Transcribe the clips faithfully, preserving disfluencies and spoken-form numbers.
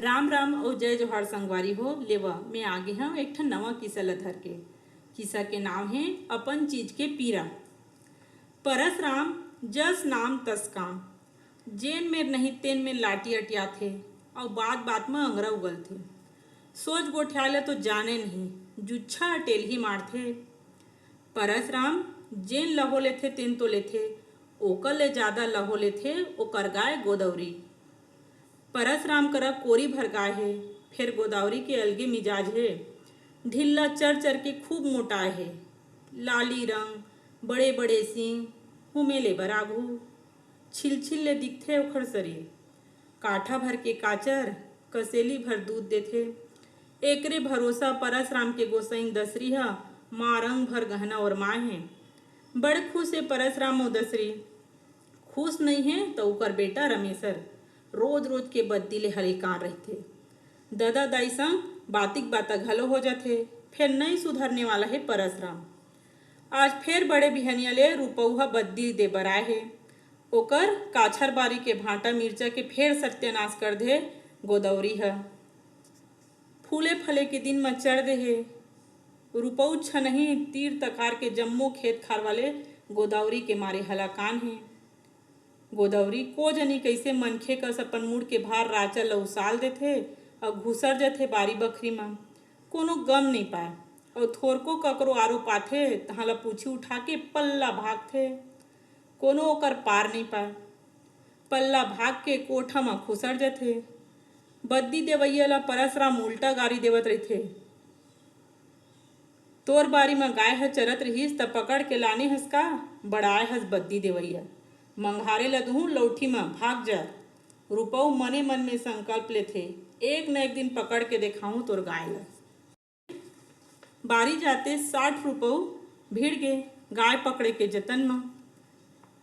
राम राम अउ जय जोहार संगवारी हो। लेवा, मैं आगे हंव एक ठन नवा किस्सा ल धर के। किस्सा के नाव हे अपन चीज के पीरा। परसराम जस नाम तस काम, जेन मेर नहीं तेन मेर लाठी अटियाथे अउ बात बात म अंगरा उगलथे। सोच गोठियाय ल तो जाने नहीं, जुच्छा अटेलही मारथे। परसराम जेन लहो लेथे तेन तो लेथे, ओकर ले जादा लहो लेथे ओकर गाय गोदौरी। परसराम करा कोरी भर गाय हे, फेर गोदावरी के अलगे मिजाज हे। ढिल्ला चर चर के खूब मोटाय हे, लाली रंग, बड़े बड़े सींग, हुमे ले बर आघू। छिलछिल ले दिखथे ओखर सरीर। काठा भर के काचर, कसेली भर दूध देथे। एकरे भरोसा परसराम के गोसईन दसरी ह मारंग भर गहना ओरमाए हे। बड़ खुश हे परसराम अउ दसरी। खुश नइ हे त ओकर बेटा रमेसर रोज रोज के बद्दी ले हलेकान रहिथे। ददा दाई संग बातिक बाता घलो हो जाथे। फेर नइ सुधरने वाला हे परसराम। आज फेर बड़े बिहनिया ले रूपऊ ह बद्दी दे बर आए हे। ओकर काछर बारी के भांटा मिर्चा के फेर सत्यानाश कर दे गोदौरी ह। फूले फले के दिन म चढ़ दे हे। रूपऊ छनही तीर तखार के जम्मो खेत खार वाले गोदौरी के मारे हलाकान हे। गोदौरी को जनी कइसे मनखे कस अपन मुड़ के भार राचा ल उसाल देथे अउ घुसर जथे बारी बखरी म। कोनो गम नइ पाय अउ थोरको ककरो आरो पाथे तहाँ ल पूछी उठा के पल्ला भागथे। कोनो ओकर पार नइ पाय। पल्ला भाग के कोठा म खुसर जथे। बद्दी देवइया ल परसराम उल्टा गारी देवत रहिथे। तोर बारी म गाय ह चरत रिहिस त पकड़ के लाने हस का? बड़ाए हस बद्दी देवइया। मंगहारे ल दुहूं लौठी म भाग जा। रूपऊ मने मन में संकल्प लेथे, एक न एक दिन पकड़ के देखाहूं तोर गाय ल। बारी जाते साठ रूपऊ भिड़ गे गाय पकड़े के जतन म।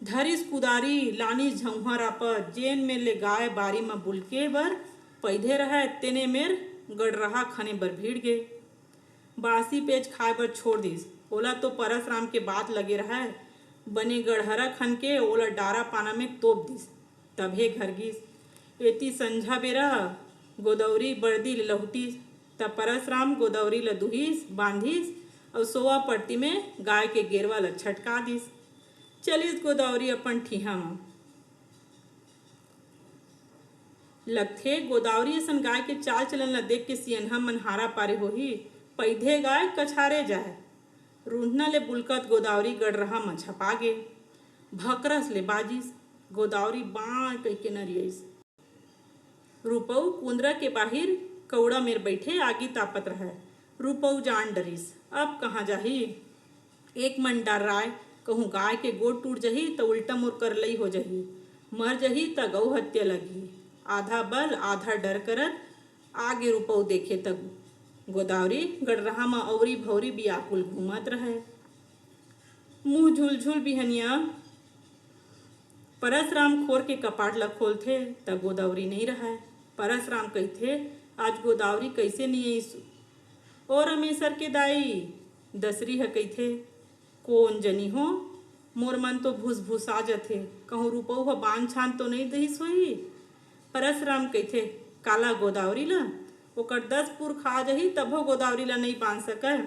धरिस कुदारी, लानिस झंउहा रापा, जेन मेर ले गाय बारी म बुलके बर पइधे रहय, तेने मेर गड़रहा खने बर भिड़ गे। बासी पेज खाए बर छोड़ दिस। ओला तो परसराम के बात लगे रहय, बने गड़हरा खन के ओला डारा पाना में तोप दिस, तभे घर गिस। एती संझा बेरा गोदौरी बरदी ले लहुटिस, त परसराम गोदौरी ल दुहिस, बांधिस अउ सोवा परती में गाय के गेरवा ल छटका दिस। चलिस गोदौरी अपन ठिहा म। लगथे गोदावरी असन गाय के चाल चलन ल देख के सियनहा मन हारा पारे होही। पइधे गाय कछारे जाय। रूंधना ले बुलकत गोदावरी गड़रहा म छपा गे। भकरस ले बाजिस। गोदावरी बांय कहिके नरियइस। रूपऊ कुंदरा के बाहिर कौड़ा मेर बइठे आगी तापत रहय। रूपऊ जान डरिस, अब कहाँ जाही? एक मन डर्राय, कहूं गाय के गोड़ टूट जही त उल्टा मोर करलई हो जही, मर जही त गऊ हत्या लगही। आधा बल आधा डर करत आगे रूपऊ देखे त गोदावरी गड़रहा म अउरी भौरी बियाकुल घूमत रहय। मुंह झुलझुल बिहनिया परसराम खोर के कपाट ल खोलथे त गोदावरी नइ रहय। परसराम कहिथे, आज गोदावरी कइसे नइ आइस? ओ रमेसर के दाई, दसरी ह कहिथे, कोन जनी हो, मोर मन तो भुसभुसा जथे, कहूं रूपऊ ह बांध छांद तो नइ दिस होही? परसराम कहिथे, काला गोदावरी ल? ओकर दस पुरखा आ जही तभो गोदावरी ल नइ बांध सकय।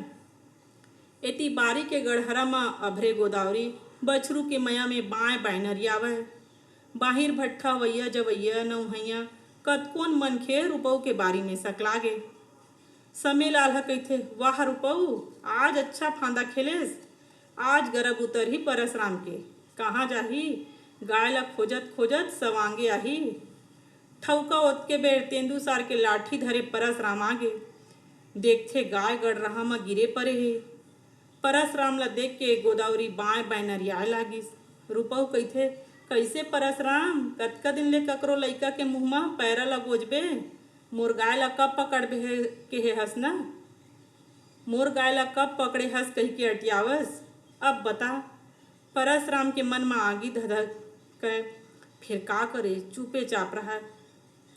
एती बारी के गड़हरा म अभरे गोदावरी बछरू के मया में बांय बांय नरियावय। बाहिर भट्ठा अवइया जवइया नउहइया कतकोन मनखे रूपऊ के बारी में सकला गे। समे लाल ह कहिथे, वाह रूपऊ, आज अच्छा फांदा खेलेस। आज गरब उतरही परसराम के। कहाँ जाही? गाय ल खोजत खोजत सवांगे आही। ठउका ओतके बेर तेंदूसार के लाठी धरे परसराम आगे। देखथे गाय गड़रहा म गिरे परे हे। परसराम ल देख के गोदावरी बांय बांय नरियाय लागिस। रूपऊ कहिथे, कइसे परसराम, कतका दिन ले ककरो लइका के मुंह म पैरा ल गोजबे? मोर गाय ल कब पकड़बे हे, केहे हस न? मोर गाय ल कब पकड़े हस कहिके अटियावस? अब बता। परसराम के मन म आगी धधकय, फेर का करे, चुपे चाप रहय।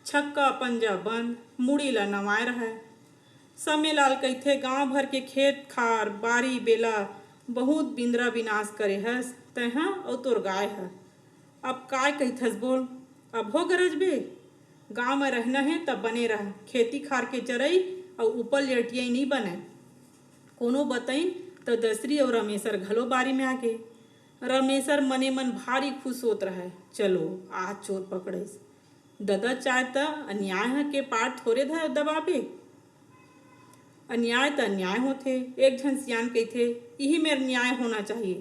छक्का पंजा बंद, मुड़ी ल नवाय रहय। समेलाल कहिथे, गांव भर के खेत खार, बारी बेला बहुत बिंदरा बिनास करे हस, तैंहा अउ तोर गाय ह। अब काय कहिथस बोल, अबहो गरजबे? गांव में रहना हे त बने रह, खेती खार के चरई अउ ऊपर लेटियई नइ बनय। कोनो बतइन त दसरी अउ रमेसर घलो बारी में आगे। रमेसर मने मन भारी खुश होत रहय, चलो आज चोर पकड़इस। ददा चाय त अन्याय ह के पार थोरे ध-, दबाबे। अन्याय त अन्याय होथे। एक झन सियान कहिथे, इही मेर न्याय होना चाहिए।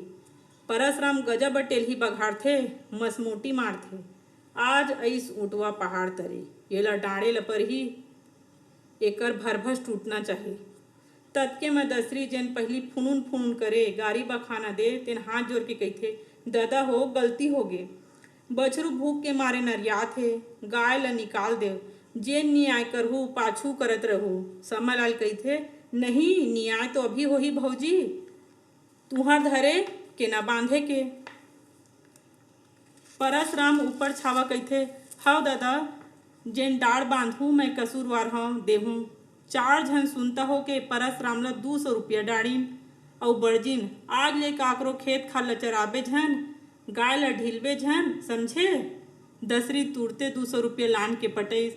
परसराम गजब अटेलही बघारथे, मसमोटी मारथे। आज अइस ऊंटवा पहाड़ तरी, येला डांड़े ल परही, एकर भरभस टूटना चाही। ततके म दसरी जेन पहिली फुनून फुनून करे, गारी बखाना दे, तेन हाथ जोर के कहिथे, ददा हो, गलती होगे। बछरू भूख के मारे नरियात हे, गाय ल निकाल देव। जेन नियाय करहू, पाछू करत रहू। समालाल कहिथे, नहीं, नियाय तो अभी होही भौजी, तुंहर धरे के न बांधे के। परसराम ऊपर छावा कहिथे, हव ददा, जेन डांड़ बांधहूं मैं कसूरवार हंव, देहूं। चार झन सुनता होके परसराम ल दू सौ रुपया डांड़िन अउ बरजिन, आज ले काकरो खेत खार ल चराबे झन, गाय ल ढीलबे झन, समझे? दसरी तुरते दू सौ रुपया लान के पटइस,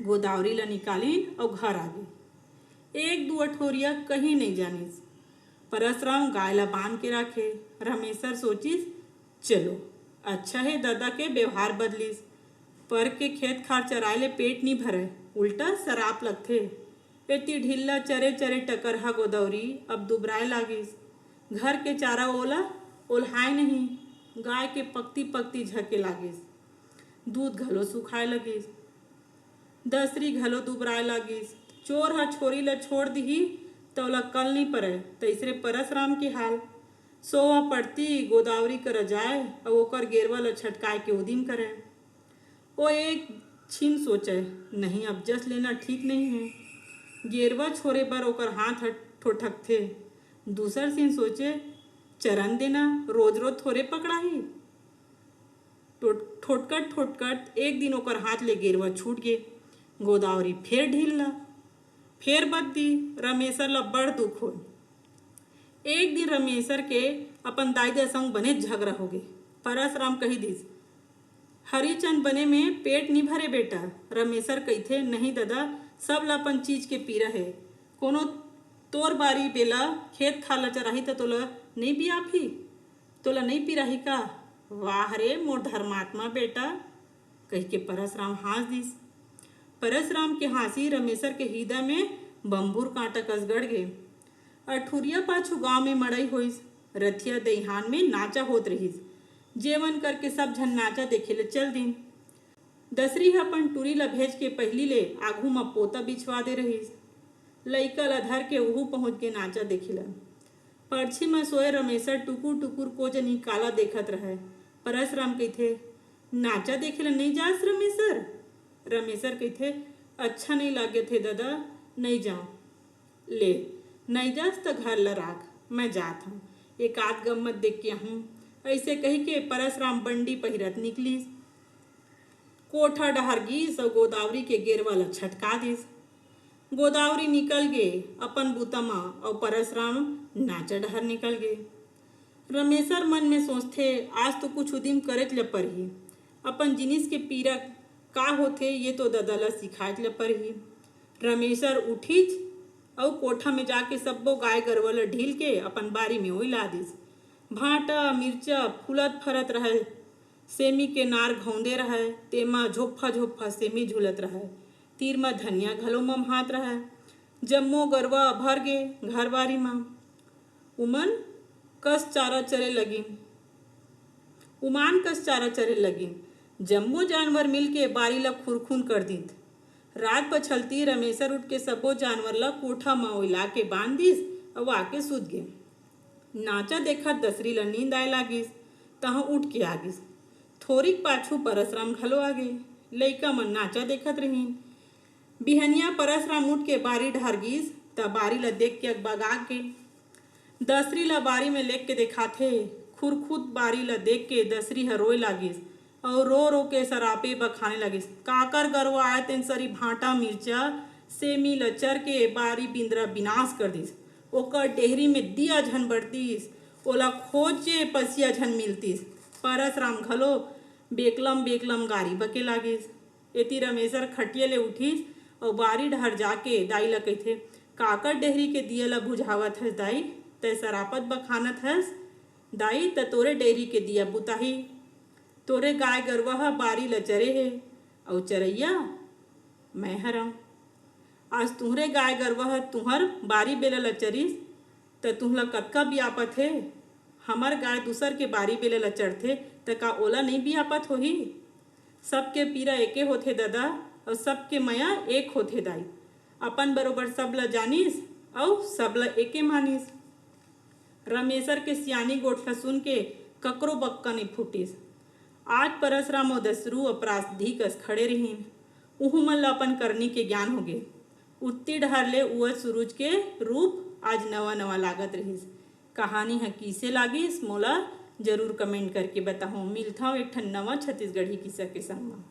गोदावरी ल निकालिन अउ घर आगे। एक दू अठोरिया कहीं नइ जानिस। परसराम गाय ल बांध के राखे। रमेसर सोचिस, चलो, अच्छा हे ददा के बेवहार बदलिस। पर के खेत खार चराए ले पेट नी भरय, उल्टा सराप लगथे। एती ढिल्ला चरे चरे टकरहा गोदावरी अब दुबराए लागिस। घर के चारा ओला ओल्हाय नहीं, गाय के पकती पकती झके लागिस। दूध घलो सुखाए लगिस। दसरी घलो दुबराए लागिस। चोर ह छोरी ल छोड़ दिही त ओला कल नइ परय, तइसरे परसराम के हाल। सोवा पड़ती गोदावरी करा जाय अउ ओकर गेरवा ल छटकाए के उदिम करय। ओ एक छिन सोचय, नहीं, अब जस लेना ठीक नहीं हे। गेरवा छोरे बर ओकर हाथ ह ठोठकथे। दूसर छिन सोचे, चरन देना, रोज रोज थोरे पकड़ाही। टोट-, ठोटकत ठोटकत एक दिन ओकर हाथ ले गेरवा छूट गे। गोदावरी फेर ढील्ला, फेर बद्दी। रमेसर ल बड़ दुख होय। एक दिन रमेसर के अपन दाई ददा संग बने झगरा होगे। परसराम कहि दिस, हरिचंद बने में पेट नी भरे बेटा। रमेसर कहिथे, नहीं ददा, सब ल अपन चीज के पीरा हे। कोनो तोर बारी बेला खेत खार ल चराही त तोला नइ बियाफी, तोला नइ पिराही का? वाह रे मोर धर्मात्मा बेटा, कहिके परसराम हाँस दिस। परसराम के हाँसी रमेसर के हिरदा में बम्भूर कांटा कस गड़ गे। अठुरिया पाछू गांव में मड़ई होइस। रथिया दइहान में नाचा होत रहिस। जेवन करके सब झन नाचा देखे ले चल दिन। दसरी ह अपन टूरी ल भेज के पहिली ले आघू म पोता बिछवा दे रहिस। लइका ल धर के उहू पहुंच गे नाचा देखे ल। परछी म सोए रमेसर टुकुर टुकुर को जनी काला देखत रहय। परसराम कहिथे, नाचा देखे ल नइ जास रमेसर? रमेसर कहिथे, अच्छा नइ लागत हे ददा, नइ जांव। ले, नइ जास त घर ल राख, मैं जात हंव, एक आध गम्मत देख के आहूं। अइसे कहिके परसराम बंडी पहिरत निकलिस। कोठा डहर गीस अउ गोदावरी के गेरवा ल छटका दिस। गोदावरी निकल गे अपन बूता म, अउ परसराम नाचा डहर निकल गे। रमेसर मन में सोचथे, आज तो कुछ उदिम करेच ल परही, अपन जिनिस के पीरा का होथे, ये तो ददा ल सिखाएच ल परही। रमेसर उठिस अउ कोठा में जाके सब्बो गाय गरवा ल ढील के अपन बारी में ओइला दिस। भांटा, मिर्चा फूलत फरत रहय, सेमी के नार घौंदे रहय, तेमा झोप्फा झोप्फा सेमी झूलत रहय। तीर म धनिया घलो ममहात रहय। जम्मो गरवा भर गे घर बारी म। उमन कस चारा चरे लगिन। उमान कस चारा चरे लगिन। जम्मो जानवर मिलके बारी ल खुरखुन कर दीत। रात पछलती रमेसर उठ के सब्बो जानवर ल कोठा म ओइला के बांध दिस अउ आके सूत गे। नाचा देखत दसरी ल नींद आए लागिस, तहां उठ के आ गिस। थोरिक पाछू परसराम घलो आ गे। लइका मन नाचा देखत रहिन। बिहनिया परसराम उठ के बारी डहर गीस, त बारी ल देख के अकबगा गे। दसरी ल बारी में लेग के देखाथे, खुरखुत बारी ल देख के दसरी ह रोए लागिस अउ रो रो के सरापे बखाने लागिस, काकर गरवा आय तेन सरी भांटा मिर्चा सेमी ल चर के बारी बिंदरा बिनास कर दिस। ओकर डेहरी में दिया झन बरतिस, ओला खोजे पसिया झन मिलतिस। परसराम घलो बेकलम बेकलम गारी बके लागिस। एती रमेसर खटिया ले उठिस अउ बारी डहर जाके दाई ल कहिथे, "काकर डेहरी के दिया ल बुझावत हस दाई? तैं सरापत बखानत हस दाई, त तोरे डेहरी के दिया बुताही। तोरे गाय गरवा ह बारी ल चरे हे, अउ चरइया मैं हरंव। आज तुंहरे गाय गरवा ह तुंहर बारी बेला ल चरिस, त तुंहला कतका बियापत हे? हमर गाय दूसर के बारी बेला ल चरथे, त का ओला नइ बियापत होही? सबके पीरा एके होथे ददा, अउ सबके मया एक होथे दाई। अपन बरोबर सब ल जानिस, अउ सब ल एके मानिस।" रमेसर के सियानी गोठ ल सुन के ककरो बक्का नइ फूटिस। आज परसराम अउ दसरू अपराधी कस खड़े रिहिन। उहू मन ल अपन करनी के ज्ञान होगे। उत्ती डहर ले उवत सुरूज के रूप आज नवा नवा लागत रिहिस। कहानी ह किसे लागिस, मोला जरूर comment करके बताहूँ। मिलथंव एक ठन नवा छत्तीसगढ़ी किस्सा के संग म।